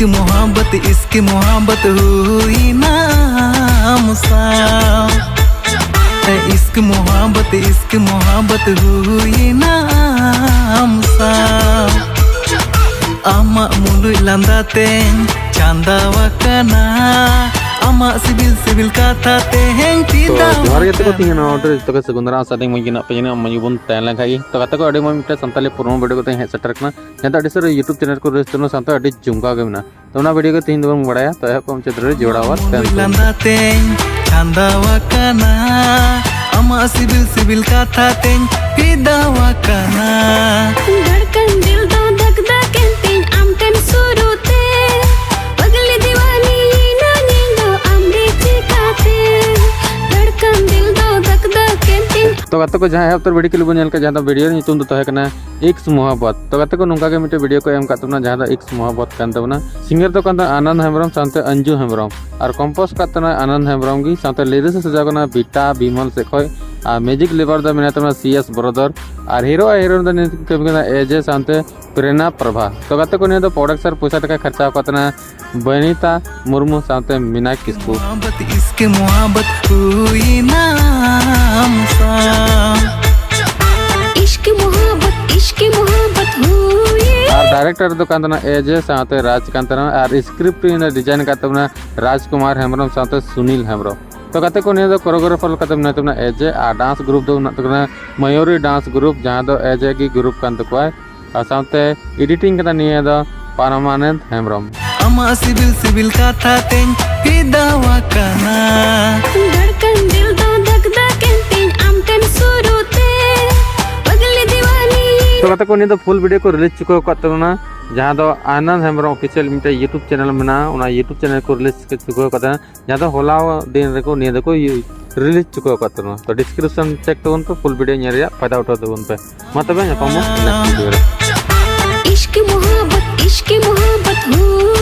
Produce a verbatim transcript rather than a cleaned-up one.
मोहब्बत इश्क मोहब्बत हुई ना हम साथ। इश्क मोहब्बत इश्क मोहब्बत हुई ना हम साथ। ᱟᱢᱟᱜ ᱢᱩᱞᱩᱡ ᱞᱟᱸᱫᱟ ᱛᱮᱧ ᱪᱟᱸᱫᱟ ᱟᱠᱟᱱᱟ᱾ ᱟᱢᱟᱜ ᱥᱤᱵᱤᱞ ᱥᱤᱵᱤᱞ ᱠᱟᱛᱷᱟ ᱛᱮᱦᱮᱧ ᱛᱚ, ᱯᱷᱤᱫᱟ ᱡᱚᱦᱟᱨ ᱜᱮ ᱜᱟᱛᱮ ᱠᱚ, ᱟᱠᱟᱱᱟ᱾ ᱛᱤᱦᱤᱧ ᱱᱚᱣᱟ ᱚᱰᱟᱨ ᱡᱚᱛᱚ ᱜᱮ ᱥᱟᱹᱜᱩᱱ ᱫᱟᱨᱟᱢ ᱥᱟᱫᱤᱧ ᱢᱚᱡᱽ ᱜᱮ ᱱᱟᱜ ᱯᱮ ᱡᱟᱹᱱᱤᱡ ᱟᱢ ᱢᱚᱡᱽ ᱵᱚᱱ ᱛᱟᱦᱮᱸ ᱞᱮᱱ ᱠᱷᱟᱡ ᱜᱮ᱾ ᱛᱚ ᱜᱟᱛᱮ ᱠᱚ, ᱟᱹᱰᱤ ᱢᱚᱡᱽ ᱢᱤᱫᱴᱮᱱ ᱥᱟᱱᱛᱟᱞᱤ ᱯᱨᱳᱢᱳ ᱵᱷᱤᱰᱤᱭᱳ ᱠᱟᱛᱮ ᱦᱮᱡ ᱥᱮᱴᱮᱨ ᱠᱟᱱᱟ᱾ ᱡᱟᱦᱟᱸ ᱫᱚ ᱟᱹᱰᱤ ᱥᱟᱹᱨᱤ YouTube ᱪᱮᱱᱮᱞ ᱠᱚ ᱨᱮᱥ ᱛᱮᱱᱚ ᱥᱟᱶᱛᱮ ᱟᱹᱰᱤ ᱡᱚᱢᱠᱟᱣ ᱜᱮ ᱢᱮᱱᱟᱜᱼᱟ᱾ ᱛᱚ ᱚᱱᱟ ᱵᱷᱤᱰᱤᱭᱳ ᱜᱮ ᱛᱤᱦᱤᱧ ᱫᱚᱵᱚᱱ ᱵᱟᱲᱟᱭᱟ᱾ ᱛᱚ ᱮᱦᱚᱵ ᱠᱚᱢ ᱪᱮᱫ ᱨᱮ ᱡᱚᱲᱟᱣ ᱟᱨ ᱛᱟᱦᱮᱱ ᱛᱟᱵᱚᱱ ᱯᱮ᱾ ᱞᱟᱸᱫᱟ ᱛᱮᱧ ᱪᱟᱸᱫᱟ ᱟᱠᱟᱱᱟ᱾ ᱟᱢᱟᱜ ᱥᱤᱵᱤᱞ ᱥᱤᱵᱤᱞ ᱠᱟᱛᱷᱟ ᱛᱮᱧ ᱯᱷᱤᱫᱟ ᱟᱠᱟᱱᱟ᱾ ᱫᱷᱟᱲᱠᱟᱱ ᱫᱤᱞ ᱫᱚ ᱫᱷᱟᱠ ᱫᱷᱟᱠ ᱮᱱ ᱛᱤᱧ ᱟᱢ ᱴᱷᱮᱱ ᱥᱩᱨᱩ ᱛᱮ᱾ ᱯᱟᱜᱽᱞᱤ ᱫᱤᱣᱟᱱᱤ ᱭᱤᱱᱟᱹᱧ ᱤᱧ ᱫᱚ ᱟᱢ ᱨᱮ ᱪᱤᱠᱟᱹᱛᱮ᱾ ᱫᱷᱟᱲᱠᱟᱱ ᱫᱤᱞ ᱫᱚ ᱫᱷᱟᱠ ᱫᱷᱟᱠ ᱮᱱ ᱛᱤᱧ᱾ ᱛᱚ ᱜᱟᱛᱮ ᱠᱚ, ᱡᱟᱦᱟᱸ ᱮᱦᱚᱵ ᱩᱛᱟᱹᱨ ᱵᱷᱤᱰᱤᱭᱳ ᱠᱞᱤᱯ ᱵᱚᱱ ᱧᱮᱞ ᱠᱮᱫ, ᱡᱟᱦᱟᱸ ᱫᱚ ᱵᱷᱤᱰᱤᱭᱳ ᱨᱮᱱᱟᱜ ᱧᱩᱛᱩᱢ ᱫᱚ ᱛᱟᱦᱮᱸ ᱠᱟᱱᱟ ᱤᱥᱠ ᱢᱚᱦᱟᱵᱵᱚᱛ᱾ ᱛᱚ ᱜᱟᱛᱮ ᱠᱚ, ᱱᱚᱝᱠᱟ ᱜᱮ ᱢᱤᱫᱴᱮᱱ ᱵᱷᱤᱰᱤᱭᱳ ᱠᱚ ᱮᱢ ᱠᱟᱜ ᱛᱟᱵᱚᱱᱟ, ᱡᱟᱦᱟᱸ ᱫᱚ ᱤᱥᱠ ᱢᱚᱦᱟᱵᱵᱚᱛ ᱠᱟᱱ ᱛᱟᱵᱚᱱᱟ᱾ ᱥᱤᱝᱜᱟᱨ ᱫᱚ ᱠᱟᱱ ᱛᱟᱵᱚᱱᱟ ᱟᱱᱚᱱᱫ ᱦᱮᱢᱵᱨᱚᱢ ᱥᱟᱶᱛᱮ ᱟᱧᱡᱩ ᱦᱮᱢᱵᱨᱚᱢ, ᱟᱨ ᱠᱚᱢᱯᱳᱡᱽ ᱠᱟᱜ ᱛᱟᱵᱚᱱᱟ ᱟᱱᱚᱱᱫ ᱦᱮᱢᱵᱨᱚᱢ ᱜᱮ, ᱥᱟᱶᱛᱮ ᱞᱤᱨᱤᱠᱥ ᱥᱟᱡᱟᱣ ᱠᱟᱱᱟ ᱵᱤᱴᱟ ᱵᱤᱢᱚᱞ ᱥᱮᱫ ᱠᱷᱚᱡ, ᱟᱨ ᱢᱤᱣᱡᱤᱠ ᱞᱮᱵᱟᱨ ᱫᱚ ᱢᱮᱱᱟᱭ ᱛᱟᱵᱚᱱᱟ ᱥᱤ ᱮᱥ ᱵᱨᱚᱫᱚᱨ, ᱟᱨ ᱦᱤᱨᱳ ᱟᱨ ᱦᱤᱨᱳᱭᱤᱱ ᱫᱚ ᱱᱤᱭᱟᱹ ᱠᱟᱹᱢᱤ ᱠᱟᱱᱟ ᱮᱡᱮ ᱥᱟᱶᱛᱮ ᱯᱨᱮᱨᱱᱟ ᱯᱨᱚᱵᱷᱟ᱾ ᱛᱚ ᱜᱟᱛᱮ ᱠᱚ, ᱱᱤᱭᱟᱹ ᱫᱚ ᱯᱨᱚᱰᱟᱠᱥᱚᱱ ᱯᱚᱭᱥᱟ ᱴᱟᱠᱟ ᱠᱷᱚᱨᱪᱟ ᱟᱠᱟᱫ ᱛᱟᱦᱮᱱᱟ ᱵᱚᱱᱤᱛᱟ ᱢᱩᱨᱢᱩ ᱥᱟᱶᱛᱮ ᱢᱤᱱᱟ ᱠᱤᱥᱠᱩ᱾ मोहब्बत इश्क मोहब्बत हुई ना हमसा। इश्क मोहब्बत इश्क मोहब्बत हुई। ᱟᱨ ᱰᱟᱭᱨᱮᱠᱴᱚᱨ ᱫᱚ ᱠᱟᱱ ᱛᱟᱦᱮᱱᱟ ᱮᱡᱮ ᱥᱟᱶᱛᱮ ᱨᱟᱡᱽ ᱠᱟᱱ ᱛᱟᱦᱮᱱᱟ, ᱟᱨ ᱥᱠᱨᱤᱯᱴ ᱨᱮ ᱰᱤᱡᱟᱭᱤᱱ ᱠᱟᱫ ᱛᱟᱵᱚᱱᱟ ᱨᱟᱡᱽ ᱠᱩᱢᱟᱨ ᱦᱮᱢᱵᱨᱚᱢ ᱥᱟᱶᱛᱮ ᱥᱩᱱᱤᱞ ᱦᱮᱢᱵᱨᱚᱢ᱾ ᱛᱚ ᱜᱟᱛᱮ ᱠᱚ, ᱱᱤᱭᱟᱹ ᱫᱚ ᱠᱳᱨᱤᱭᱳᱜᱨᱟᱯᱷᱟᱨ ᱞᱮᱠᱟᱛᱮ ᱢᱮᱱᱟᱭ ᱛᱟᱵᱚᱱᱟ ᱮᱡᱮ, ᱟᱨ ᱰᱟᱱᱥ ᱜᱨᱩᱯ ᱫᱚ ᱢᱮᱱᱟᱜ ᱛᱟᱵᱚᱱᱟ ᱢᱚᱭᱩᱨᱤ ᱰᱟᱱᱥ ᱜᱨᱩᱯ, ᱡᱟᱦᱟᱸ ᱫᱚ ᱮᱡᱮ ᱜᱮ ᱜᱨᱩᱯ ᱠᱟᱱ ᱛᱟᱠᱚᱣᱟᱭ᱾ ᱟᱨ ᱥᱟᱶᱛᱮ ᱮᱰᱤᱴᱤᱝ ᱠᱟᱫᱟ ᱱᱤᱭᱟᱹ ᱫᱚ ᱯᱟᱨᱢᱟᱱᱮᱱᱛ ᱦᱮᱢᱵᱨᱚᱢ᱾ ᱟᱢᱟᱜ ᱥᱤᱵᱤᱞ ᱥᱤᱵᱤᱞ ᱠᱟᱛᱷᱟ ᱛᱮᱧ ᱯᱷᱤᱫᱟ ᱟᱠᱟᱱᱟ᱾ ᱫᱷᱟᱲᱠᱟᱱ ᱫᱤᱞ ᱫᱚ ᱫᱷᱟᱠ ᱫᱷᱟᱠ ᱮᱱ ᱛᱤᱧ ᱟᱢ ᱴᱷᱮᱱ ᱥᱩᱨᱩ ᱛᱮ᱾ ᱯᱟᱜᱽᱞᱤ ᱫᱤᱣᱟᱱᱤ᱾ ᱛᱚ ᱜᱟᱛᱮ ᱠᱚ, ᱱᱤᱭᱟᱹ ᱫᱚ ᱯᱷᱩᱞ ᱵᱷᱤᱰᱤᱭᱳ ᱠᱚ ᱨᱤᱞᱤᱡᱽ ᱪᱩᱠᱟᱹᱣ ᱟᱠᱟᱫ ᱛᱟᱵᱚᱱᱟ, ᱡᱟᱦᱟᱸ ᱫᱚ ᱟᱱᱚᱱᱫ ᱦᱮᱢᱵᱨᱚᱢ ᱚᱯᱷᱤᱥᱤᱭᱟᱞ ᱢᱤᱫᱴᱮᱡ YouTube ᱪᱮᱱᱮᱞ ᱢᱮᱱᱟᱜᱼᱟ, ᱚᱱᱟ YouTube ᱪᱮᱱᱮᱞ ᱠᱚ ᱨᱤᱞᱤᱡᱽ ᱪᱩᱠᱟᱹᱣ ᱟᱠᱟᱫᱟ᱾ ᱡᱟᱦᱟᱸ ᱫᱚ ᱦᱚᱞᱟ ᱫᱤᱱ ᱨᱮᱠᱚ ᱱᱤᱭᱟᱹ ᱫᱚᱠᱚ ᱨᱤᱞᱤᱡᱽ ᱪᱩᱠᱟᱹᱣ ᱟᱠᱟᱫ ᱛᱟᱵᱚᱱᱟ᱾ ᱛᱚ ᱰᱤᱥᱠᱨᱤᱯᱥᱚᱱ ᱪᱮᱠ ᱛᱟᱵᱚᱱ ᱯᱮ, ᱯᱷᱩᱞ ᱵᱷᱤᱰᱤᱭᱳ ᱧᱮᱞ ᱨᱮᱭᱟᱜ ᱯᱷᱟᱭᱫᱟ ᱩᱴᱷᱟᱹᱣ ᱛᱟᱵᱚᱱ ᱯᱮ᱾ ᱢᱟ ᱛᱚᱵᱮ ᱧᱟᱯᱟᱢᱚᱜ ᱱᱮᱠᱥᱴ ᱵᱷᱤᱰᱤᱭᱳ ᱨᱮ᱾ इश्क मोहब्बत इश्क मोहब्बत हुई।